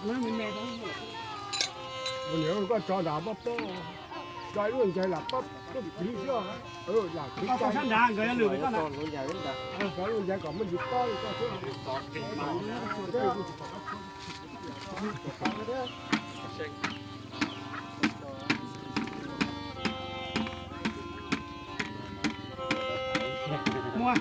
Ua li koj tso nrad pob pob, tso ib lub ncaig lam pob pob pliv xwb, lam pliv sab nrad nkawd yuav lwm koj na. Tso lub ncaig kom muaj ntsis pob li koj xwb. Muaj.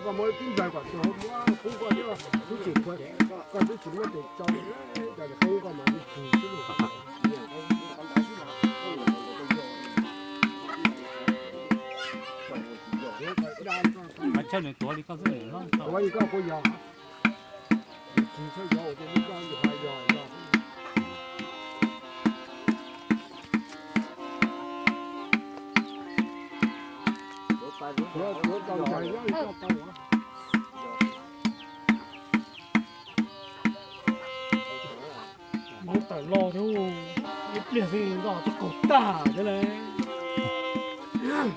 Koj muab tib nplaws kom txog muab kub koj thiab, twb tsis khuav, koj twb tsis muab tes tsau, cov qeeb koj mas twb tsis xwb. Mas chaw nws tuav li koj xwb, tuav li koj puas yog? Tsis txhob yog ua tus lub koj yog yog. Tuav tau ntsais nyob li koj tau. Muab tawm los thiab, ib pliag xwb noj twb kaug tag thiab lauj. Koj mus.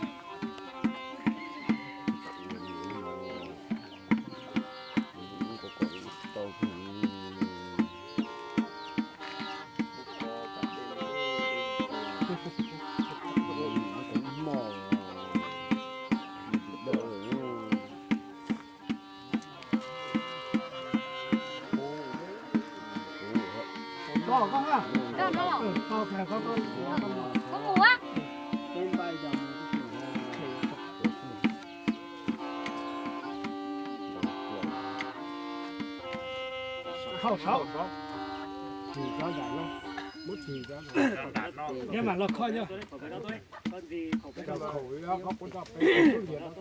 Khau saud. Tig cov nram no, muab tig cov nram no. Neb mam los kho yog. Cov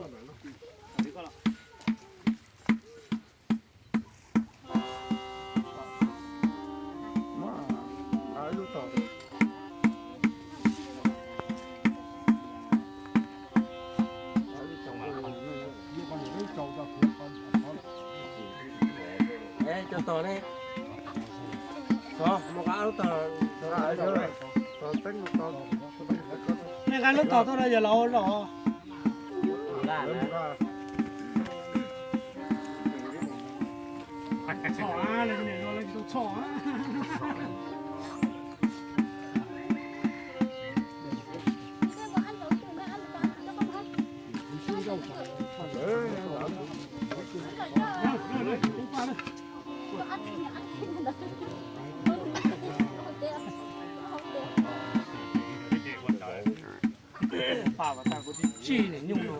tod ne, mus nqa lub tog, nqa lub tog tuaj no yog los los. Txhom a, lawv tsis tau txhom a. Tsij niam nyuj no.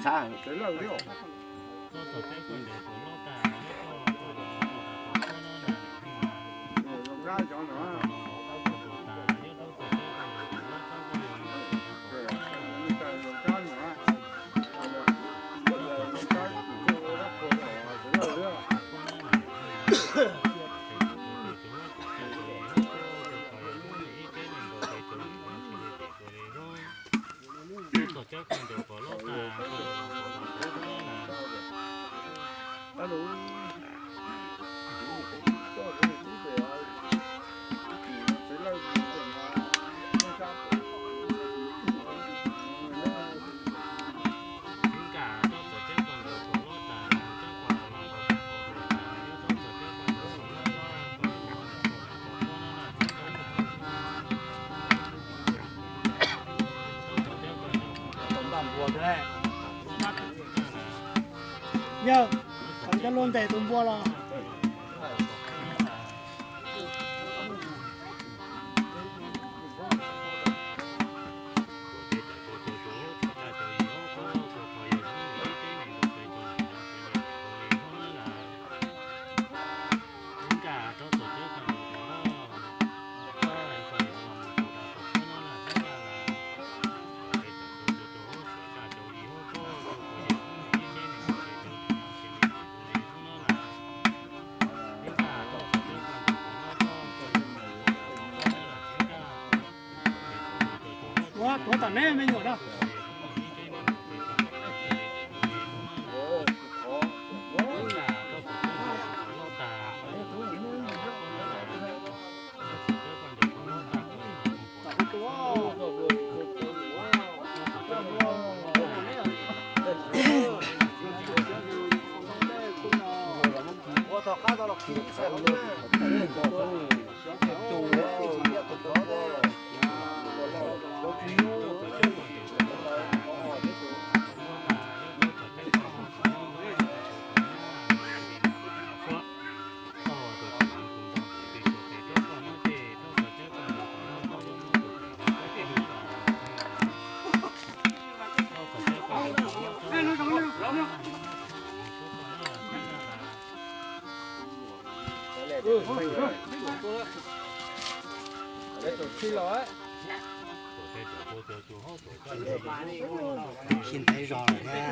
Txhab. Yog, kom cov luag ntes tus npua los. Ua tuav tom neb me nyuam na. Khi ntev zog lawm na.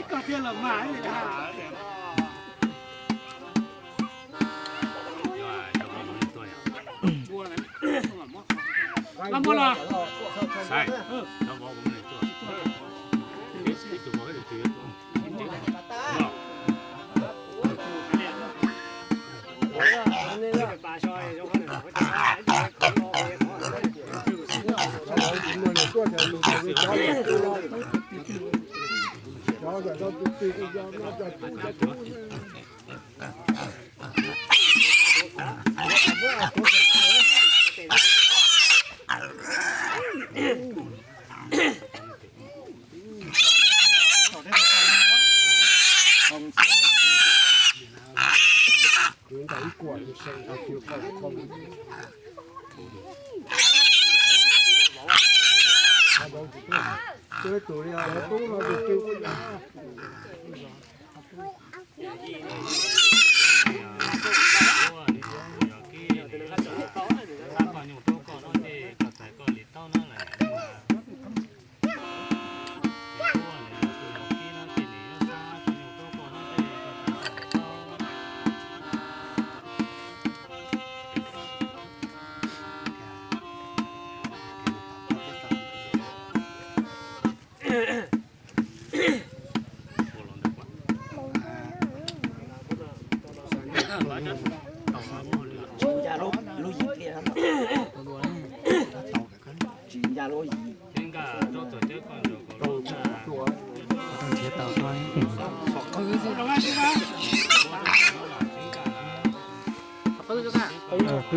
Koj thiaj los mas. Los muaj los. Tso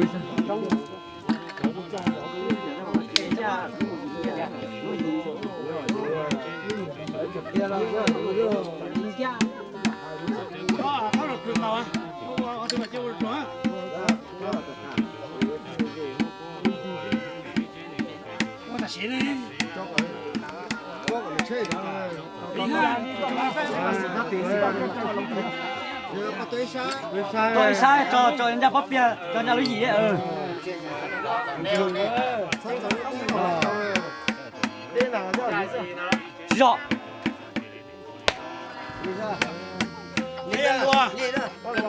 ib sab tso, tso ncaj pob pias, tso ncaj lub yim. Tsis zom.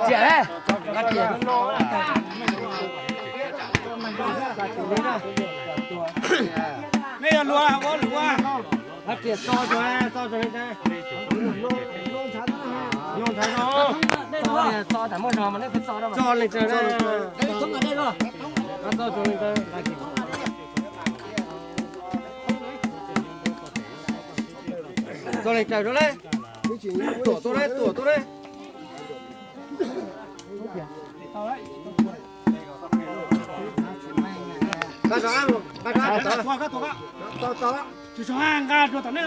Txiam ne. Nej yog luag ua luag. Tso leej twg, tso leej twg. Tso leej twg rau lawm. Tuam tuaj lawm, tuam tuaj lawm. Nqa dua tom nej.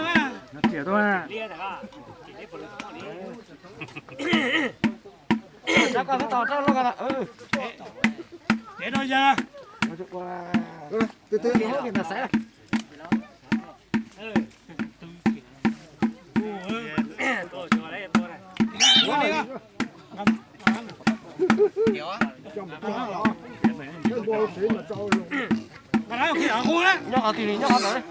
Ev rau yawg. Nyob qhov twg li, nyob qhov ntawd.